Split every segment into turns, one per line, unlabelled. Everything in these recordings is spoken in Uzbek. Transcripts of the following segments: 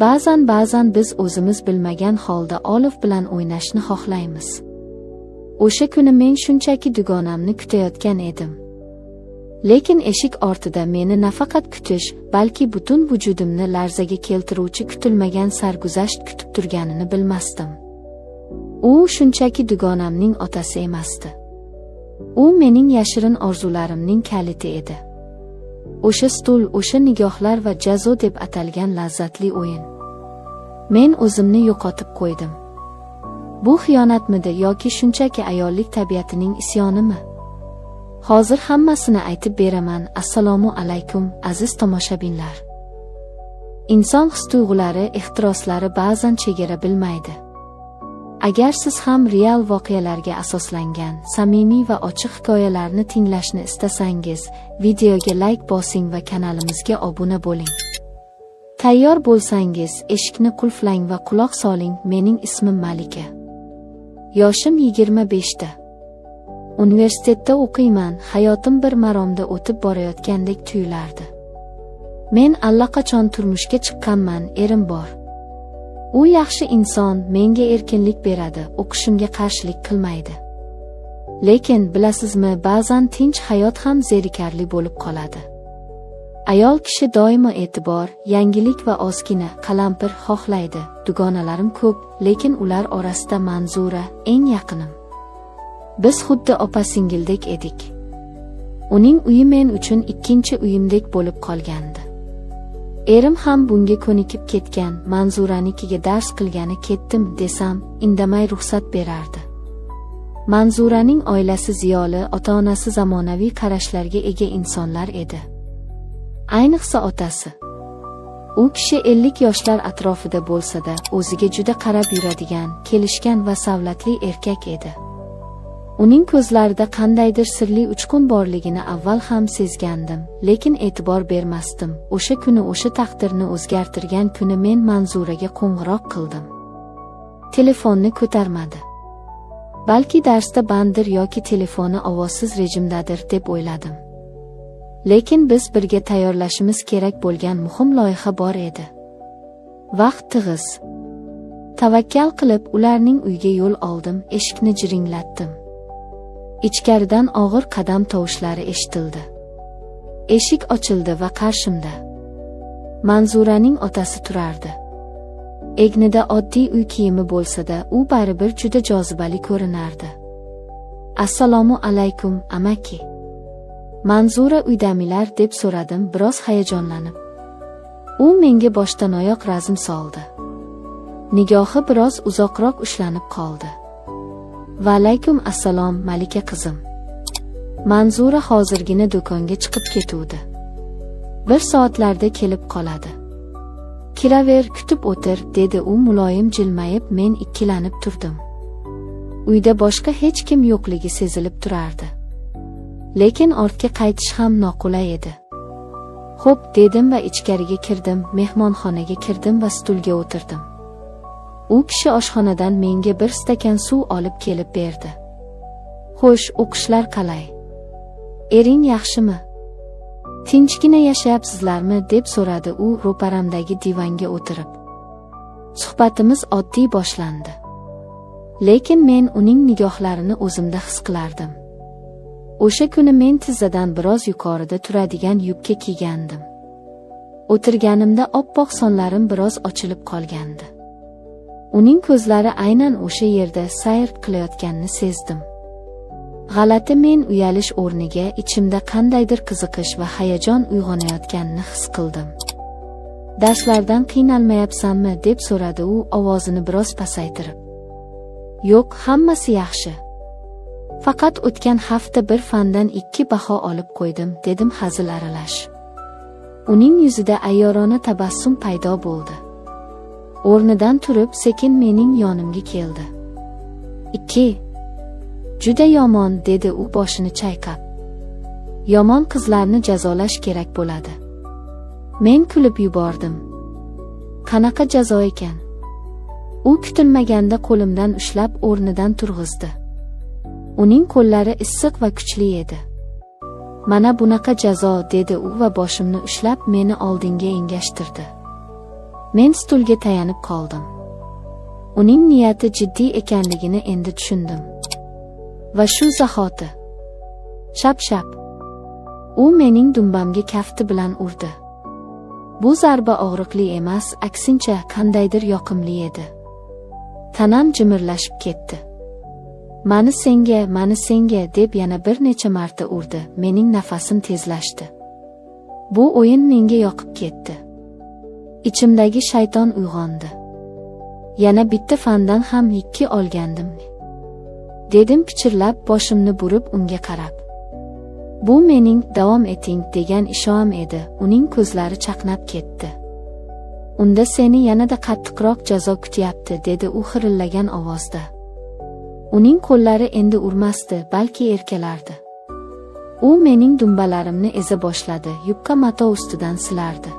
Ba'zan biz o'zimiz bilmagan holda olov bilan o'ynashni xohlaymiz. O'sha kuni men shunchaki dugonamni kutayotgan edim. Lekin eshik ortida meni nafaqat kutish, balki butun vujudimni larzaga keltiruvchi kutilmagan sarguzasht kutib turganini bilmasdim. U shunchaki dugonamning otasi emasdi. U mening yashirin orzularimning kaliti edi. O'sha stul, o'sha nigohlar va jazo deb atalgan lazzatli o'yin. Men o'zimni yo'qotib qo'ydim. Bu xiyonatmidi yoki shunchaki ayollik tabiatining isyonimi? Hozir hammasini aytib beraman. Assalomu alaykum, aziz tomoshabinlar. Inson his-tuyg'ulari, ehtiroslari ba'zan chegara bilmaydi. Agar siz ham real voqealarga asoslangan, samimiy va ochiq hikoyalarni tinglashni istasangiz, videoga like bosing va kanalimizga obuna bo'ling. Tayyor bo'lsangiz, eshikni qulflang va quloq soling. Mening ismim Malika. Yoshim 25 ta. Universitetda o'qiyman, hayotim bir maromda o'tib borayotgandek tuyulardi. Men allaqachon turmushga chiqqanman, erim bor. U yaxshi inson, menga erkinlik beradi, o'qishimga qarshilik qilmaydi. Lekin bilasizmi, ba'zan tinch hayot ham zerikarli bo'lib qoladi. Ayol kishi doimo e'tibor, yangilik va ozgina qalampir xohlaydi. Dugonalarim ko'p, lekin ular orasida Manzura eng yaqinim. Biz xuddi opa-singildek edik. Uning uyi men uchun ikkinchi uyimdek bo'lib qolgandi. Erim ham bunga ko'nikib ketgan, Manzuranikiga dars qilgani ketdim desam, indamay ruxsat berardi. Manzuraning oilasi ziyoli, ota-onasi zamonaviy qarashlarga ega insonlar edi. Ayniqsa otasi. U kishi 50 yoshlar atrofida bo'lsa-da, o'ziga juda qarab yuradigan, kelishgan va savlatli erkak edi. Uning ko'zlarida qandaydir sirli uchqun borligini avval ham sezgandim, lekin e'tibor bermasdim. O'sha kuni, o'sha taqdirni o'zgartirgan kuni men Manzuraga qo'ng'iroq qildim. Telefonni ko'tarmadi. Balki darsda bandir yoki telefoni ovozsiz rejimdadir deb o'yladim. Lekin biz birga tayyorlashimiz kerak bo'lgan muhim loyiha bor edi. Vaqt tig'iz. Tavakkal qilib ularning uyiga yo'l oldim, eshikni jiringlatdim. Ichkaridan og'ir qadam tovushlari eshitildi. Eshik ochildi va qarshimda Manzuraning otasi turardi. Egnida oddiy uy kiyimi bo'lsa-da, u baribir juda jozibali ko'rinardi. Assalomu alaykum, amaki. Manzura uydamilar deb so'radim biroz hayajonlanib. U menga boshdan oyoq razm soldi. Nigohi biroz uzoqroq ushlanib qoldi. Va alaykum assalom, Malika qizim. Manzura hozirgina do'konga chiqib ketuvdi. Bir soatlarda kelib qoladi. Kiraver, kutib o'tir, dedi u muloyim jilmayib. Men ikkilanib turdim. Uyda boshqa hech kim yo'qligi sezilib turardi. Lekin ortga qaytish ham noqulay edi. Xo'p, dedim va ichkariga kirdim, mehmonxonaga kirdim va stulga o'tirdim. U kishi oshxonadan menga bir stakan suv olib kelib berdi. Xo'sh, o'qishlar qalay? Ering yaxshimi? Tinchgina yashayapsizlarmi, deb so'radi u ro'paramdagi divanga o'tirib. Suhbatimiz oddiy boshlandi. Lekin men uning nigohlarini o'zimda his qilardim. O'sha kuni men tizzadan biroz yuqorida turadigan yubka kiygandim. O'tirganimda oppoq sonlarim biroz ochilib qolgandi. Uning ko'zlari aynan o'sha yerda sayr qilayotganini sezdim. G'alati, men uyalish o'rniga ichimda qandaydir qiziqish va hayajon uyg'onayotganini his qildim. Darslardan qiynalmayapsanmi, deb so'radi u ovozini biroz pasaytirib. Yo'q, hammasi yaxshi. Faqat o'tgan hafta bir fandan 2 baho olib qo'ydim, dedim hazil aralash. Uning yuzida ayyorona tabassum paydo bo'ldi. O'rnidan turib sekin mening yonimga keldi. 2. Juda yomon, dedi u boshini chayqab. Yomon qizlarni jazolash kerak bo'ladi. Men kulib yubordim. Qanaqa jazo ekan? U kutilmaganda qo'limdan ushlab o'rnidan turg'izdi. Uning qo'llari issiq va kuchli edi. Mana bunaqa jazo, dedi u va boshimni ushlab meni oldinga engashtirdi. Men stulga tayanib qoldim. Uning niyati jiddiy ekanligini endi tushundim. Va shu zahoti. Shap-shap. U mening dumbamga kafti bilan urdi. Bu zarba og'riqli emas, aksincha qandaydir yoqimli edi. Tanam jimirlashib ketdi. Mani senga, mani senga deb yana bir necha marta urdi. Mening nafasim tezlashdi. Bu o'yin menga yoqib ketdi. Ichimdagi shayton uyg'ondi. Yana bitta fandan ham 2 olgandim, dedim pichirlab, boshimni burib unga qarab. Bu mening davom eting degan ishoram edi. Uning ko'zlari chaqnab ketdi. Unda seni yanada qattiqroq jazo kutyapti, dedi u xirillagan ovozda. Uning qo'llari endi urmasdi, balki erkalardi. U mening dumbalarimni eza boshladi, yupqa mato ustidan silardi.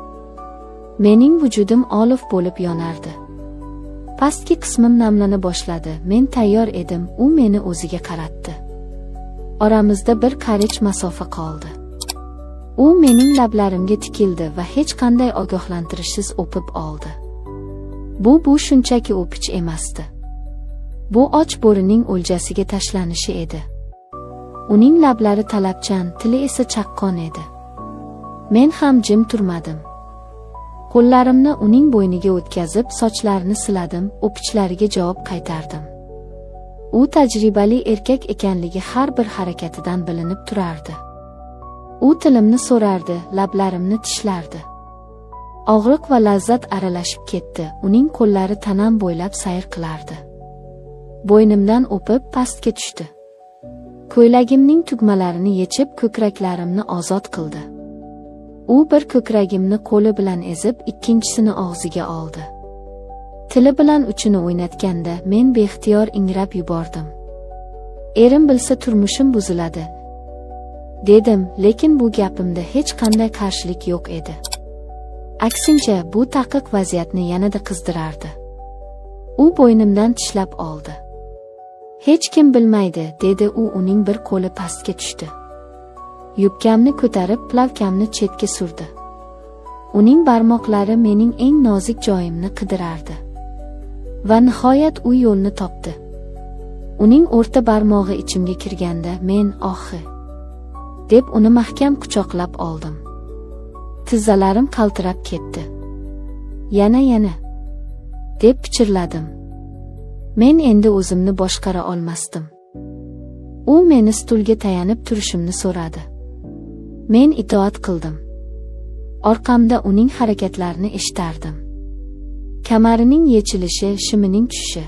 Mening vujudim olov bo'lib yonardi. Pastki qismim namlana boshladi. Men tayyor edim, u meni o'ziga qaratdi. Oramizda bir qarich masofa qoldi. U mening lablarimga tikildi va hech qanday ogohlantirishsiz o'pib oldi. Bu shunchaki o'pich emasdi. Bu och bo'rining o'ljasiga tashlanishi edi. Uning lablari talabchan, tili esa chaqqon edi. Men ham jim turmadim. Qo'llarimni uning bo'yniga o'tkazib, sochlarini siladim, o'pichlariga javob qaytardim. U tajribali erkak ekanligi har bir harakatidan bilinib turardi. U tilimni so'rardi, lablarimni tishlardi. Og'riq va lazzat aralashib ketdi. Uning qo'llari tanam bo'ylab sayr qilardi. Bo'ynimdan o'pib pastga tushdi. Ko'ylagimning tugmalarini yechib, ko'kraklarimni ozod qildi. U bir ko'kragimni qo'li bilan ezib, ikkinchisini og'ziga oldi. Tili bilan uchini o'ynatganda men beixtiyor ingrab yubordim. Erim bilsa turmushim buziladi, dedim, lekin bu gapimda hech qanday qarshilik yo'q edi. Aksincha, bu taqiq vaziyatni yanada qizdirardi. U bo'ynimdan tishlab oldi. Hech kim bilmaydi, dedi u, uning bir qo'li pastga tushdi. Yubkamni ko'tarib, plavkamni chetga surdi. Uning barmoqlari mening eng nozik joyimni qidirardi. Va nihoyat u yo'lni topdi. Uning o'rta barmog'i ichimga kirganda men "Oh" deb uni mahkam quchoqlab oldim. Tizzalarim qaltirab ketdi. Yana yana deb pichirladim. Men endi o'zimni boshqara olmasdim. U meni stulga tayanib turishimni so'radi. Men itoat qildim. Orqamda uning harakatlarini eshitardim. Kamarining yechilishi, shimining tushishi.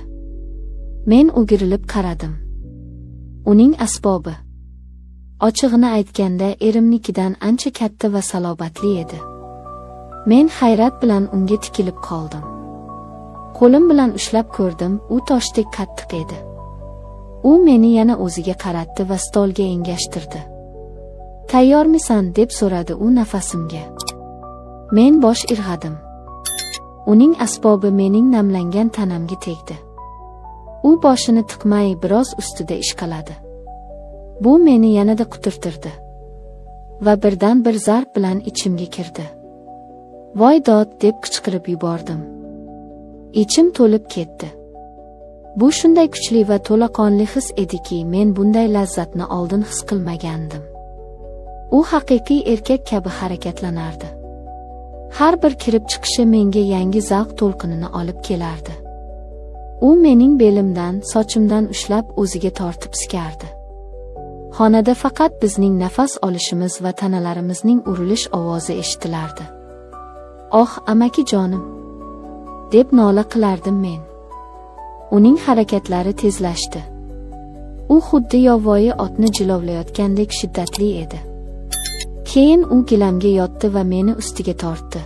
Men o'girilib qaradim. Uning asbobi. Ochig'ini aytganda, erimnikidan ancha katta va salobatli edi. Men hayrat bilan unga tikilib qoldim. Qo'lim bilan ushlab ko'rdim, u toshdek qattiq edi. U meni yana o'ziga qaratdi va stolga engashtirdi. Tayyormisan, deb so'radi u nafasimga. Men bosh irg'adim. Uning asbobi mening namlangan tanamga tegdi. U boshini tiqmay biroz ustida ishqaladi. Bu meni yanada quturtirdi. Va birdan bir zarb bilan ichimga kirdi. Voy dod, deb qichqirib yubordim. Ichim to'lib ketdi. Bu shunday kuchli va to'laqonli his ediki, men bunday lazzatni oldin his qilmagandim. U haqiqiy erkak kabi harakatlanardi. Har bir kirib chiqishi menga yangi zavq to'lqinini olib kelardi. U mening belimdan, sochimdan ushlab o'ziga tortib sikardi. Xonada faqat bizning nafas olishimiz va tanalarimizning urilish ovozi eshitilardi. "Oh, amaki jonim!" deb nola qilardim men. Uning harakatlari tezlashdi. U xuddi yovvoyi otni jilovlayotgandek shiddatli edi. Keyin u gilamga yotdi va meni ustiga tortdi.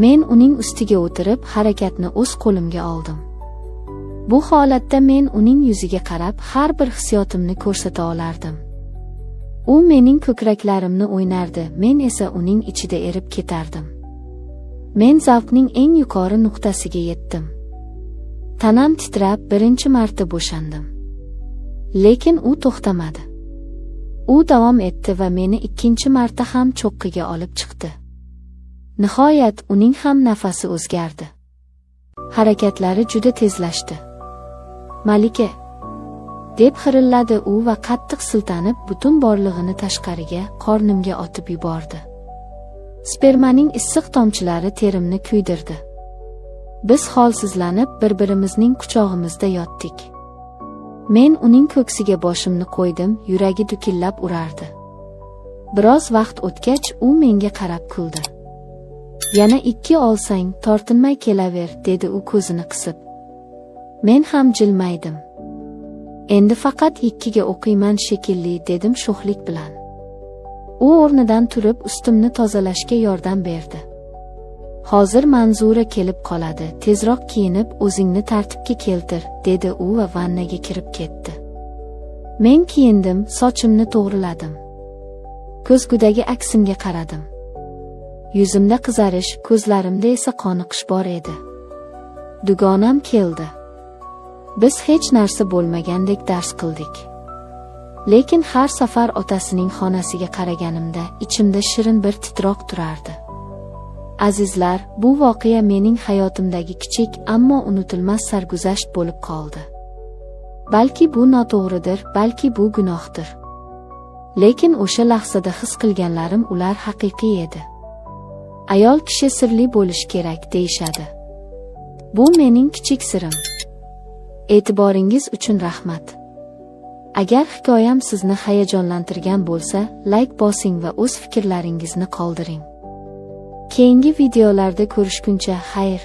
Men uning ustiga o'tirib, harakatni o'z qo'limga oldim. Bu holatda men uning yuziga qarab, har bir hissiyotimni ko'rsata olardim. U mening ko'kraklarimni o'ynardi, men esa uning ichida erib ketardim. Men zavqning eng yuqori nuqtasiga yetdim. Tanam titrab, birinchi marta bo'shandim. Lekin u to'xtamadi. U davom etdi va meni ikkinchi marta ham cho'qqiga olib chiqdi. Nihoyat uning ham nafasi o'zgardi. Harakatlari juda tezlashdi. "Malika!" deb xirilladi u va qattiq siltanib, butun borlig'ini tashqariga, qornimga otib yubordi. Spermaning issiq tomchilari terimni kuydirdi. Biz holsizlanib bir-birimizning quchog'imizda yotdik. Men uning ko'ksiga boshimni qo'ydim, yuragi dukillab urardi. Biroz vaqt o'tgach, u menga qarab kuldi. "Yana 2 olsang, tortinmay kelaver", dedi u ko'zini qisib. Men ham jilmaydim. "Endi faqat 2ga o'qiyman shekilli", dedim sho'xlik bilan. U o'rnidan turib, ustimni tozalashga yordam berdi. "Hozir Manzura kelib qoladi, tezroq kiyinib, o'zingni tartibga keltir", dedi u va vannaga kirib ketdi. Men kiyindim, sochimni to'g'riladim. Ko'zgudagi aksimga qaradim. Yuzimda qizarish, ko'zlarimda esa qoniqish bor edi. Dugonam keldi. Biz hech narsa bo'lmagandek dars qildik. Lekin har safar otasining xonasiga qaraganimda ichimda shirin bir titroq turardi. Azizlar, bu voqea mening hayotimdagi kichik, ammo unutilmas sarguzasht bo'lib qoldi. Balki bu noto'g'ridir, balki bu gunohdir. Lekin o'sha lahzada his qilganlarim ular haqiqiy edi. Ayol kishi sirli bo'lishi kerak deyishadi. Bu mening kichik sirim. E'tiboringiz uchun rahmat. Agar hikoyam sizni hayajonlantirgan bo'lsa, like bosing va o'z fikrlaringizni qoldiring. Keyingi videolarda ko'rishguncha xayr.